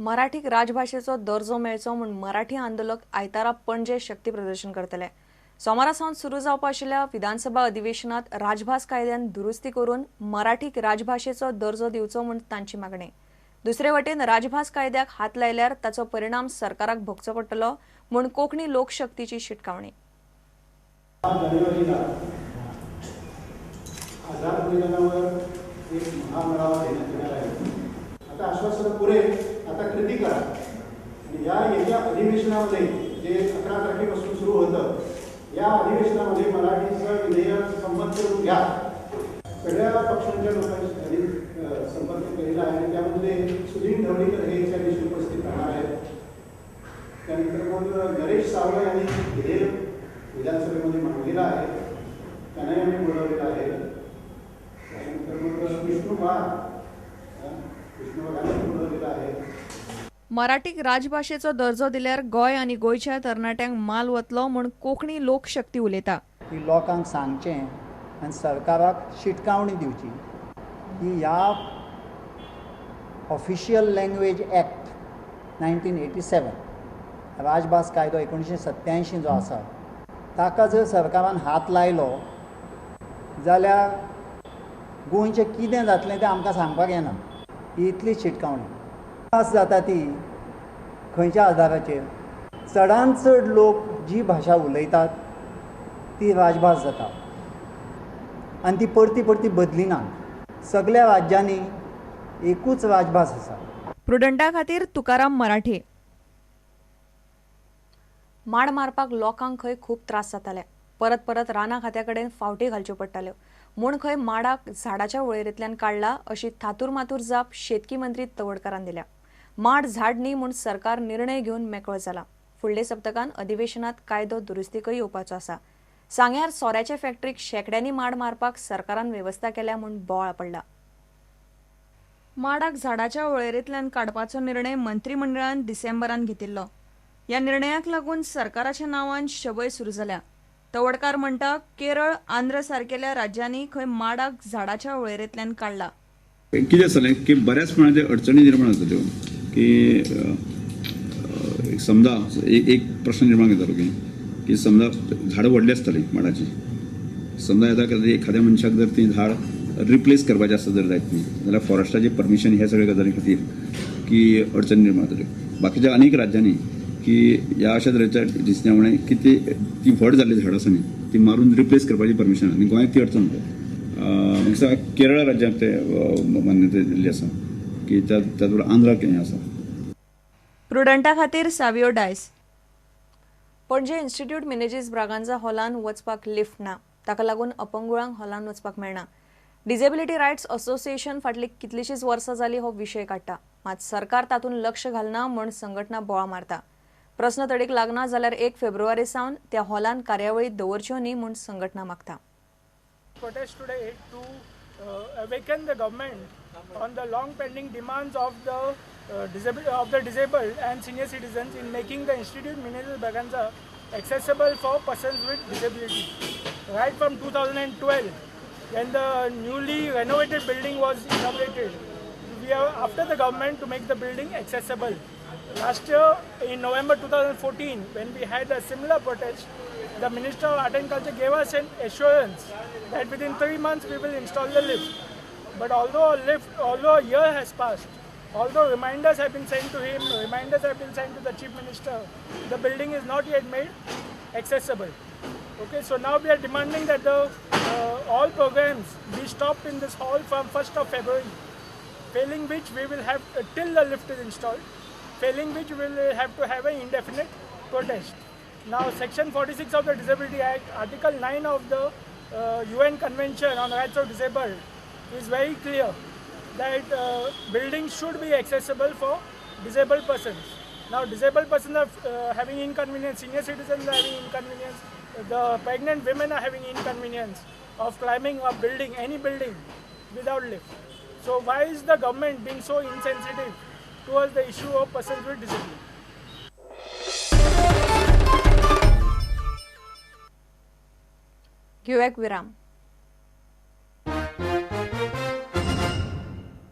मराठीक राजभाशेचो दर्जो मेळचो म्हूण मराठी आंदोलक आयतारा पणजे शक्ती प्रदर्शन करतले. सोमारा सावन सुरू जावपा आशिल्ल्या विधानसभा अधिवेशनात राजभास कायद्यान दुरुस्ती करून मराठीक राजभाशेचो दर्जो दिवचो म्हूण तांची मागणी. दुसरे वटेन राजभास कायद्याक हात लायल्यार ताचो परिणाम सरकाराक भोगचो पडटलो म्हूण कोंकणी लोकशक्तीची शिटकावणी. जानेवारीला आझाद मैदानावर एक महामेळावा घेण्यात येणार आहे. आता आश्वासन पुरे, आता कृती करा. आणि या येत्या अधिवेशनामध्ये जे 11 तारखेपासून सुरू होतं या अधिवेशनामध्ये मराठीचं विधेयक संमत करून घ्या. सगळ्या पक्षांच्या लोकांशी संपर्क केलेला आहे आणि त्यामध्ये सुधीर ढवळीकर हे त्या दिवशी उपस्थित राहणार आहेत. त्यानंतर मग नरेश सावळे यांनी विधेयक विधानसभेमध्ये मांडलेला आहे, त्यांनाही आम्ही बोलावलेलं आहे. त्यानंतर मग विष्णू वाघ बोलावलेला आहे. मराठीक राजभाशेचो दर्जो दिल्यार गोंय आनी गोंयच्या तरणाट्यांक माल वतलो म्हूण कोंकणी लोकशक्ती उलयता. की लोकांक सांगचें आनी सरकाराक शिटकावणी दिवची की ह्या ऑफिशियल लँग्वेज एक्ट 1987 राजभास कायदो 1987 जो आसा ताका जर सरकारान हात लायलो जाल्यार गोंयचें कितें जातलें तें आमकां सांगपाक येना. ही इतली शिटकावणी. भास जाता ती खंयच्या आदाराचेर? चडांत चड लोक जी भाशा उलयतात ती राजभास जाता आनी ती परती परती बदलिना. सगळ्या राज्यांनी एकूच राजभास आसा. प्रुडंटा खातीर तुकाराम मराठे. माड मारपाक लोकांक खंय खूब त्रास जाताले. परत परत राना खात्या कडेन फावटी घालच्यो पडटाल्यो म्हूण खंय माडाक झाडाच्या वळेरेंतल्यान काडला अशी थातूर मातूर जाप शेतकी मंत्री तवडकारान दिल्या. माड झाड न्ही म्हूण सरकार निर्णय घेवन मेकळो जाला. फुडले सप्तकान अधिवेशनात कायदो दुरुस्तीकय येवपाचो आसा. सांग्यार सोऱ्याचे फॅक्टरीक शेंकड्यांनी माड मारपाक सरकारान वेवस्था केल्या म्हूण बोवाळ पडला. माडाक झाडाच्या वळेरेंतल्यान काडपाचो निर्णय मंत्रिमंडळान डिसेंबरान घेतिल्लो. ह्या निर्णयाक लागून सरकाराच्या नांवान शबय सुरू जाल्या. तवडकार म्हणटा केरळ आंध्र सारकेल्या राज्यांनी खंय माडाक झाडाच्या वळेरेंतल्यान काडला. कितें जालें की बऱ्याच प्रमाणात अडचणी निर्माण जाताल्यो की समजा एक प्रश्न निर्माण जातालो की समजा झाडां व्हडलीं आसतालीं माडाची, समजा येता एखाद्या मनशाक जर ती झाड रिप्लेस करपाचें आसता जर जायत न्ही जाल्यार फॉरेस्टाचें परमिशन ह्या सगळ्या गजाली खातीर की अडचण निर्माण जाताल्यो. बाकीच्या अनेक राज्यांनी की ह्या अशा तरेच्या दिसण्या मुळे की ती व्हड जाल्ली झाडां आसा न्ही ती मारून रिप्लेस करपाची परमिशन आनी गोंयांत ती अडचण जाता. केरळ राज्यांत ते मान्यताय दिल्ली आसा की त्याच बरोबर आंध्राक हें आसा. प्रुडंटा खातीर सावियो डायस. पणजे इन्स्टिट्यूट मिनेजीस ब्रागांजा हॉलान वचपाक लिफ्ट ना, ताका लागून अपंगुळांक हॉलान वचपाक मेळना. डिसेबिलिटी रायट्स असोसिएशन फाटली कितलीशीच वर्सां जाली हो विशय काडटा, मात सरकार तातूंत लक्ष घालना म्हूण संघटना बोवाळ मारता. प्रस्न तडीक लागना जाल्यार 1 फेब्रुवारी सावन त्या हॉलान कार्यावळी दवरच्यो न्ही म्हूण संघटना मागता. Protest today to awaken the government on the long pending demands of the disabled and senior citizens in making the Institute Menezes Braganza accessible for persons with disability. Right from 2012, when the newly renovated building was inaugurated, we are after the government to make the building accessible. Last year in November 2014, when we had a similar protest, the Minister of Art and Culture gave us an assurance that within 3 months we will install the lift. But although a year has passed, although reminders have been sent to him, reminders have been sent to the Chief Minister, the building is not yet made accessible. Okay, so now we are demanding that the all programs be stopped in this hall from 1st of February, failing which we will have, till the lift is installed, failing which we will have to have an indefinite protest. Now, Section 46 of the Disability Act, Article 9 of the UN Convention on Rights of Disabled is very clear that buildings should be accessible for disabled persons. Now, disabled persons are having inconvenience, senior citizens are having inconvenience, the pregnant women are having inconvenience of climbing a building, any building, without lift. So why is the government being so insensitive towards the issue of persons with disability? घेऊया एक विराम.